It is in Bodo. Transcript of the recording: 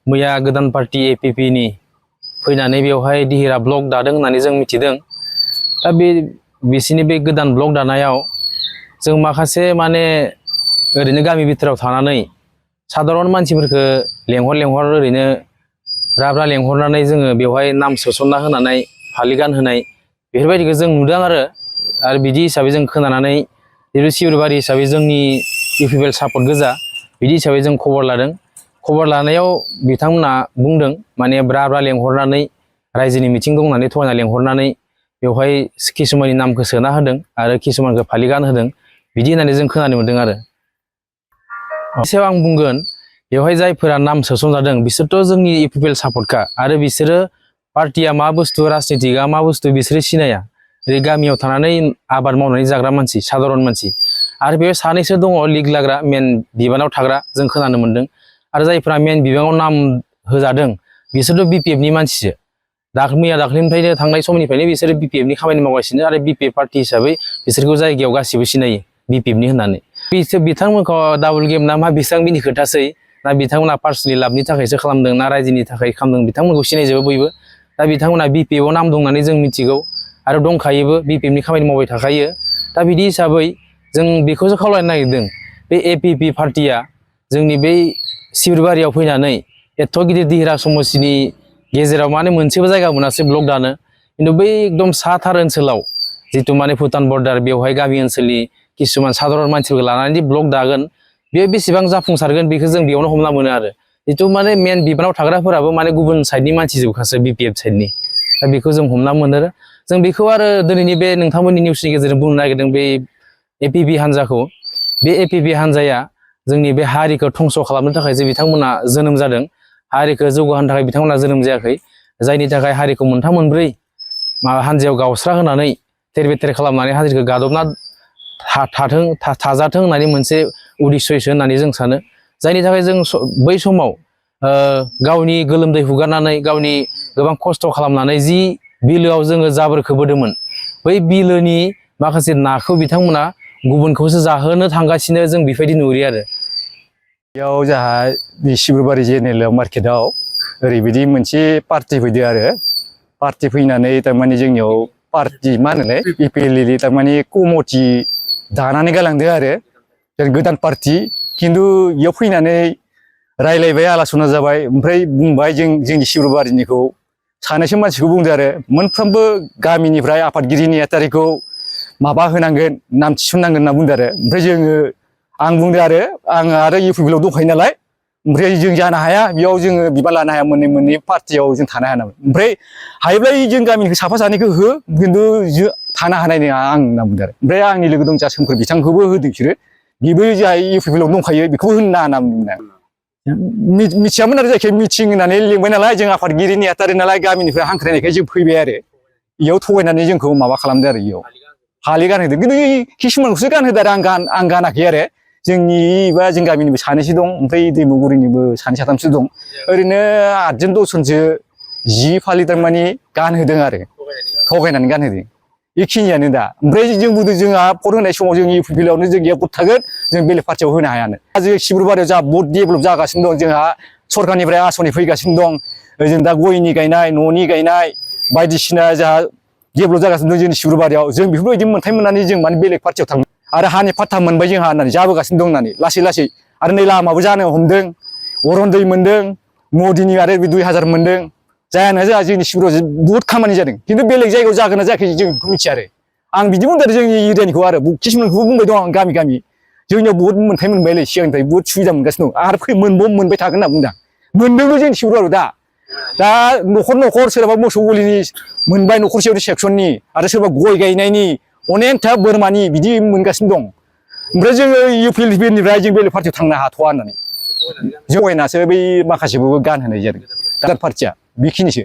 मैया गोदान पार्टी एपिपि नि फैनानै बेवहाय दिहिरा ब्लक दादों होननानै जों मिथिदों। दा बिसिनि बे गोदान ब्लक दानायाव जों माखासे माने ओरैनो गामि बिथोराव थानानै साधारन मानसिफोरखौ लेंहर ओरैनो ब्रा लेंहरनानै जोङो बेवहाय नाम सोसनना होनानै फालि गानहोनाय बेफोरबायदिखौ जों नुदों आरो बिदि हिसाबै जों खोनानानै सिब्रुबारि हिसाबै जोंनि इउपिपिएल सापर्ट गोजा बिदि हिसाबै जों खबर लादों। खबर लानायाव बिथांमोना बुंदों माने ब्रा लेंहरनानै रायजोनि मिथिं दं होननानै थगायना लेंहरनानै बेवहाय किसुमाननि नामखौ सोना होदों आरो किसुमानखौ फालि गानहोदों बिदि होननानै जों खोनानो मोन्दों आरो। एसेयाव आं बुंगोन बेवहाय जायफोरा नाम सोसनजादों बिसोरथ' जोंनि इउपिपिएल सापर्टखा आरो बिसोरो पार्टिया मा बुस्थु राजनितिकआ मा बुस्थु बिसोरो सिनाया। ओरै गामियाव थानानै आबाद मावनानै जाग्रा मानसि साधारन मानसि आरो बेयाव सानैसो दङ लिग लाग्रा मेन बिबानाव थाग्रा जों खोनानो मोन्दों। आरो जायफ्रा मेन बिबानाव नाम होजादों बिसोरथ' बिपिएफनि मानसिसो। मैया दाख्लैनिफ्रायनो थांनाय समनिफ्रायनो बिसोरो बिपिएफनि खामानि मावगासिनो आरो बिपिएफ पार्टि हिसाबै बिसोरखौ जायगायाव गासिबो सिनायो बिपिएफनि होननानै। बिथांमोनखौ डाबल गेम ना मा बेसेबां बिनि खोथासै ना बिथांमोना पार्सनेलि लाबनि थाखायसो खालामदों ना रायजोनि थाखाय खालामदों बिथांमोनखौ सिनायजोबो बयबो। दा बिथांमोना बिपिएफआव नाम दं होननानै जों मिथिगौ आरो दंखायोबो बिपिएफनि खामानि मावबाय थाखायो। दा बिदि हिसाबै जों बेखौसो खावलायनो नागिरदों बे एपिपि पार्टिया जोंनि बै सिब्रुबारियाव फैनानै एथ' गिदिर दिहिरा समस्तिनि गेजेराव माने मोनसेबो जायगा मोनासै ब्लक दानो। खिन्थु बै एकदम साथार ओनसोलाव जिथु माने भुटान बर्डार बेवहाय गामि ओनसोलनि किसुमान साधारन मानसिफोरखौ लानानै ब्लक दागोन बेयो बेसेबां जाफुंसारगोन बेखौ जों बेयावनो हमना मोनो आरो। जिथु माने मेन बिबानाव थाग्राफोराबो माने गुबुन साइडनि मानसि जोबखासो बिपिएफ साइडनि। दा बेखौ जों हमना मोनो। जों बेखौ आरो दिनैनि बे नोंथांमोननि निउसनि गेजेरजों बुंनो नागिरदों बे एपिपि हान्जाखौ। बे एपिपि हान्जाया जोंनि बे हारिखौ धंस' खालामनो थाखाय जे बिथांमोना जोनोम जादों। हारिखौ जौगाहोनो थाखाय बिथांमोना जोनोम जायाखै। जायनि थाखाय हारिखौ मोनथाम मोनब्रै हान्जायाव गावस्रा होनानै थेर बेथेर खालामनानै हारिखौ गादबना थाजाथों होननानै मोनसे उद्दिस्यसो होननानै जों सानो। जायनि थाखाय जों बै समाव गावनि गोलोमदै हुगारनानै गावनि गोबां खस्थ' खालामनानै जि बिलोआव जोङो जाबोरखौ बोदोंमोन बै बिलोनि माखासे नाखौ बिथांमोना गुबुनखौसो जाहोनो थांगासिनो जों बेबायदि नुहुरो आरो। बेयाव जोंहा सिब्रुबारि जेनेरेल मार्केटआव ओरैबायदि मोनसे पार्टि फैदों आरो। पार्टि फैनानै थारमाने जोंनियाव पार्टि मा होनोलाय इउपिपिएलनि थारमाने कमिटि दानानै गालांदों आरो गोदान पार्टि। खिन्थु बेयाव फैनानै रायलायबाय आलासना जाबाय ओमफ्राय बुंबाय जोंनि सिब्रुबारिनिखौ सानैसो मानसिखौ बुंदो आरो मोनफ्रोमबो गामिनिफ्राय आफादगिरि नेहाथारिखौ माबा होनांगोन नाम थिसननांगोन होनना बुंदो आरो। ओमफ्राय आं बुंदो आङो आरो इउपिपिएलआव दंखायो नालाय ओमफ्राय जों जानो हाया बेयाव जोङो बिबान लानो हाया मोननै पार्टियाव जों थानो हाया नालाय। ओमफ्राय हायोब्ला जों गामिनिखौ साफा सानैखौ हो खिन्थु थानो हानाय नङा आं होनना बुंदो आरो। ओमफ्राय आंनि लोगो दं जा सोमखोर बिथांखौबो होदों बिसोरो बेबो जोंहा इउपिपिएलआव दंखायो बेखौबो होनो नाङा होनना बुंदों। मिथियामोन आरो जायखिया मिथिं होननानै लिंबाय नालाय जों आफादगिरि नेहाथारि नालाय गामिनिफ्राय हांख्रायनायखाय जों फैबाय आरो। बेयाव थगायनानै जोंखौ माबा खालामदो आरो बेयाव फालि गानहोदों। खिन्थु किसुमानखौसो गानहोदो आरो आं गानाखै आरो। जोंनि बा जों गामिनिबो सानैसो दं ओमफ्राय दैमुगुरिनिबो सानै साथामसो दं। ओरैनो 8 जन 10 जनसो जि फालि थारमाने गानहोदों आरो थगायनानै गानहोदों बेखिनियानो। दा ओमफ्राय जों बुंदों जोंहा भट होनाय समाव जों इउपिपिएलआवनो जों भट थागोन जों बेलेग पार्टियाव होनो हायानो। जों सिब्रुबारियाव जा बहुद डेभेलप जागासिनो दं जोंहा सरकारनिफ्राय आसनि फैगासिनो दं। जों दा गयनि गायनाय न'नि गायनाय बायदिसिना जोंहा डेभेलप जागासिनो दं जोंनि सिब्रुबारियाव। जों बेफोरबायदि मोन्थाय मोननानै जों माने बेलेग पार्टियाव थांनो आरो हानि फाट्टा मोनबाय जोंहा होननानै जाबोगासिनो दं होननानै लासै आरो नै लामाबो जानो हमदों अरनदै मोनदों मदिनि आरो 2000 मोनदों। जायाना जोंहा जोंनि सिब्रुआव बहुद खामानि जादों खिन्थु बेलेग जायगायाव जागोन ना जायाखै जों बेखौ मिथिया आरो। आं बिदि बुंदों आरो जोंनि एरियानिखौ आरो किसुमानखौबो बुंबाय दं आं गामि जोंनियाव बहुद मोन्थाय मोनबायलै सिगांनिफ्राय बहुद सुबिदा मोनगासिनो दं आरो मोनबाय थागोन होनना बुंदों। मोनदोंबो जोंनि सिब्रुआव दा न'खर सोरबा मोसौ गलिनि मोनबाय न'खरसेयाव सेक्सननि आरो सोरबा गय गायनायनि अनेकथा बोरमानि बिदि मोनगासिनो दं। ओमफ्राय जोङो इउपिपिएलनिफ्राय जों बेलेग पार्टियाव थांनो हाथ'वा होननानै जगायनासो बै माखासेखौबो गानहोनाय जादों गोदान पार्टिया बेखिनिसो।